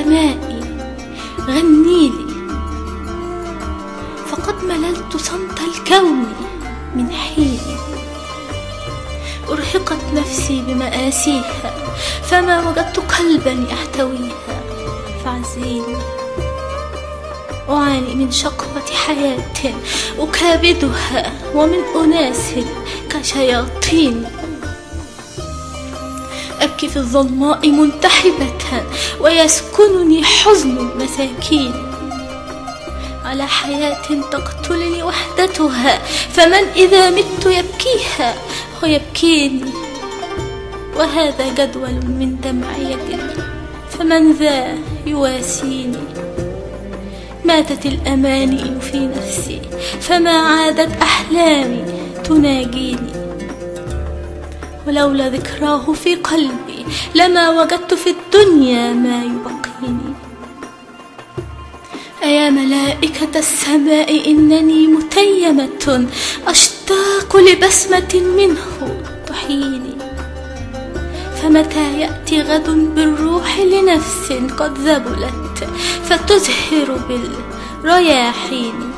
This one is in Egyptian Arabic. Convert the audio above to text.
سمائي غنيلي، فقد مللت صمت الكون من حين. أرهقت نفسي بمآسيها، فما وجدت قلبا يحتويها فعزيني. أعاني من شقوة حياة أكابدها، ومن أناس كشياطين. أبكي في الظلماء منتحبة، ويسكنني حزن المساكين. على حياة تقتلني وحدتها، فمن إذا مت يبكيها ويبكيني. وهذا جدول من دمع يجري، فمن ذا يواسيني. ماتت الأماني في نفسي، فما عادت أحلامي تناجيني. ولولا ذكراه في قلبي لما وجدت في الدنيا ما يبقيني. أيا ملائكة السماء إنني متيمة، أشتاق لبسمة منه تحييني. فمتى يأتي غد بالروح لنفس قد ذبلت، فتزهر بالرياحين.